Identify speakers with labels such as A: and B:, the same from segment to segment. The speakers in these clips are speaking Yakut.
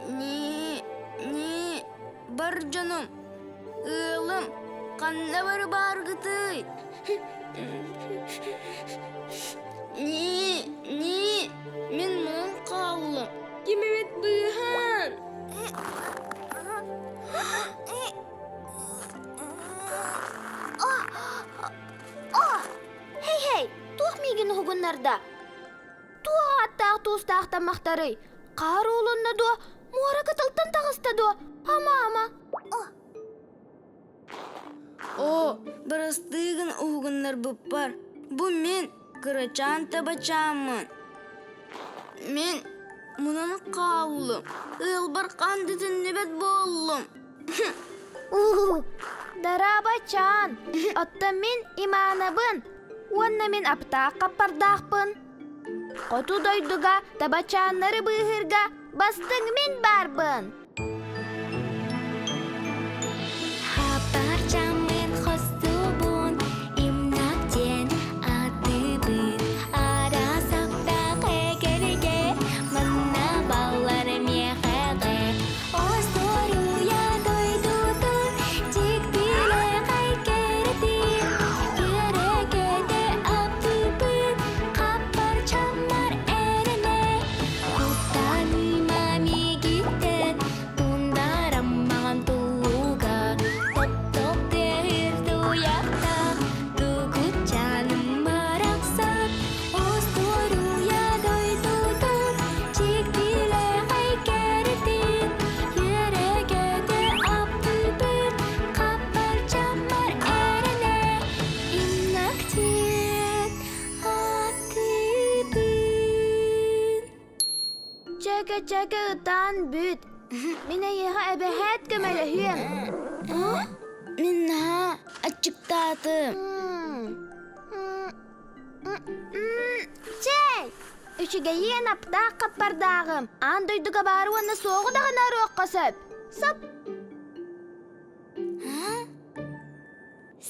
A: Ни, ни, бар дьонум, ыалым, ханна бары бааргытый? Ни, ни, мин муҥ хааллым. Ким эбит быыһаан?
B: Хей-хей, туох миигин уһугуннарда? Туох ааттаах туустаах таммахтарый? Хаар уулунна дуо? Муора кытылтан таҕыста дуо? Ама-ама.
A: Оо, бырастыы гын уһугуннарбыппар. Бу мин кырачаан табачааммын. Мин мунан хааллым. Ыалбар хаан да төннүбэт буоллум.
B: Уу, дараабачаан, оттон мин Имаанабын уонна мин аптаах хаппардаахпын. Хоту дойдуга табачааннары быыһыырга бастыҥ мин баарбын.
C: Хаппарчаммын хостубун, имнак диэн атыбын. Араас аптаах эгэлгэ, манна баллар миэхэҕэ. Остуоруйа дойдутун дьиктилэхэй кэрэтин, үөрэ-көтө аппыппын, хаппарчаммар эрэнэ. Куттаныма миигиттэн, Тундарам маҕан туллуга, Топ-топ тыаһыыр туйахтаах, Тугутчааным барахсан, Остуоруйа дойдутун Дьиктилэхэй кэрэтин, Үөрэ-көтө аппыппыт, Хаппарчаммар эрэнэ, Иннак диэн аттыыбын.
B: Чэкэ-чэкэ ытаан бүт. Мин эйиэхэ эбэһээт көмөлөһүөм.
A: Мин наһаа аччыктаатым.
B: Чэй! Үчүгэйиэн аптаах хаппардааҕым. Аан дойдуга баар уонна суоҕу даҕаны оруохха сөп. Соп.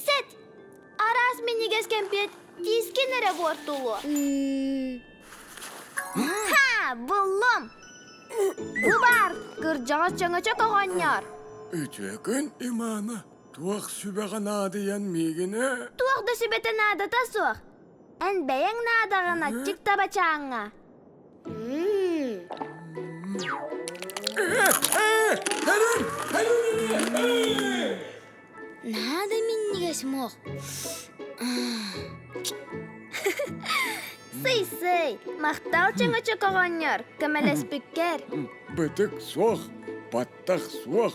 B: Сет! Араас минньигэс кэмпиэт тиискин эрэ буортулуо. Ха! Буллум! Бу баар, кырдьаҕас чөҥөчөк оҕонньор.
D: Үтүө күн, Имана. Туох сүбэҕэ наадыйан миигинэ?
B: Туох да сүбэтэ наадата суох. Эн бэйэҥ наадаҕын аччык табачааҥҥа.
A: Наада минньигэс муох.
B: Сый-сый, махтал чөҥөчөк оҕонньор, көмөлөспүккэр.
D: Бытык суох, баттах суох.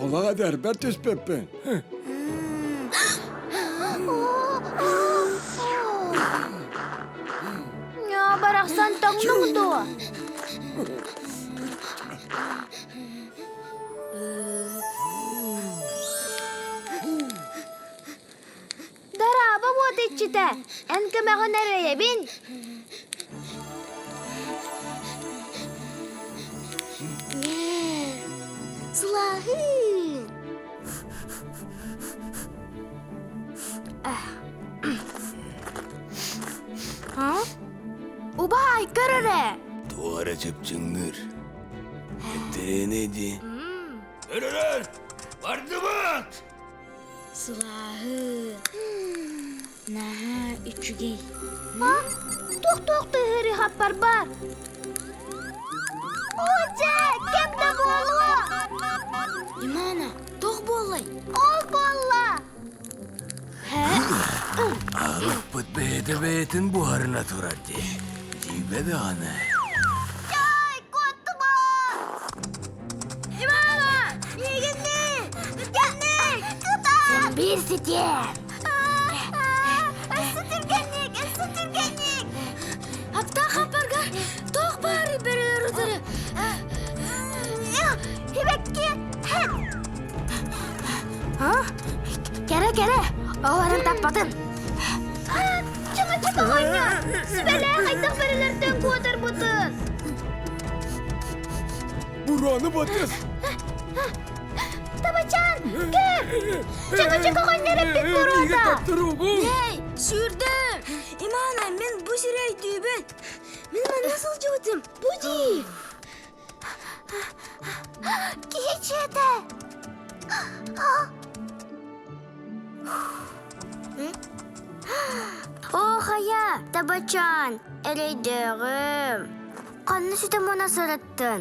D: Олаҕа дэрбэр түспэппин.
B: Ньоо, барахсан тоҥнуҥ дуо? Дорообо, уот иччитэ! Эн көмөҕүн эрэйэбин! Сылааһын! Убаай, көр эрэ!
E: Туох эрэ чыпчыҥныыр. Эттэриэнэй дии. Өрөрөр! Бардыбыт!
A: Сылааһы наһаа үчүгэй.
B: А? Туох-туох тыаһыыры хаппар бар? О, дьэ, кэм да буолуо!
A: Имана, туох буоллай?
B: Ол буолла!
E: Аҕыппыт бэйэтэ бэйэтин буһарына турар дии. Дьиибэ даҕаны.
B: Чай, куоттума! Ивана! Миигинни! Түргэнник! Кытаат! Биир ситиэм. Өссө түргэнник, өссө түргэнник.
A: Аптаах хаппарга туох баарый бөрөлөр утары?
B: Хибекки, хэт! Кэрэ, кэрэ, оҕолорун таппатын. Чымычык оҕонньор, сүбэлээх хайдах бөрөлөртөн куотарбытын.
D: Бурону батыс!
B: Табачан, көр! Чымычык оҕонньор эппит буруота!
A: Эй, сүүрдүм! Имана, мин бу сири өйдүүбүн. Мин манна сылдьыбытым. Бу дии!
B: Киһи чиэтэ!
F: Оо, хайа, табачаан, эрэйдээҕим. Ханна сүтэ муна сырыттын?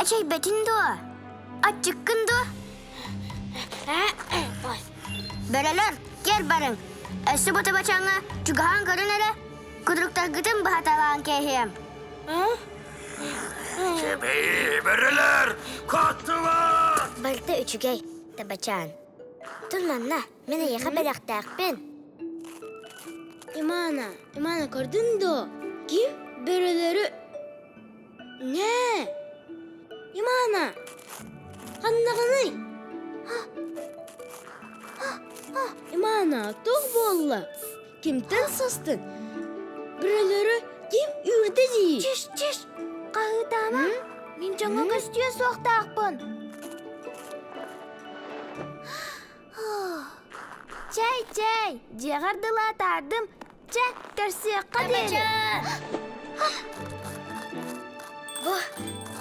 F: Эчэйбэтин дуо? Аччыккын дуо? Бөрөлөр, киэр барыҥ. Өссө бу табачааҥҥа чугаһаан көрүҥ эрэ. Кудруктаргытын быһаталаан кээһиэм.
E: Кэбии бөрөлөр, куоттулар!
F: Барыта үчүгэй, табачаан. Тун манна, мин эйиэхэ бэлэхтээхпин.
A: Имана, Имана көрдүн дуо? Ким бөрөлөрү... Не? Имана! Ханнаҕыный? Имана, туох буолла? Кимтэн сыстын? Бөрөлөрү ким үүрдэ дии?
B: Чиш, чиш! Хаһыытаама! Мин дьоҥҥо көстүө суохтаахпын. Чэй, чэй! Дьиэҕэр дылы атаардым. Чэ, көрсүөххэ диэри.
F: Бу,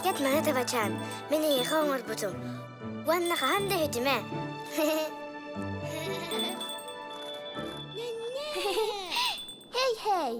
F: кэт маны табачаан, мин эйиэхэ оҥорбутум. Уонна хаһан да иһитимэ.
B: Хей-хей!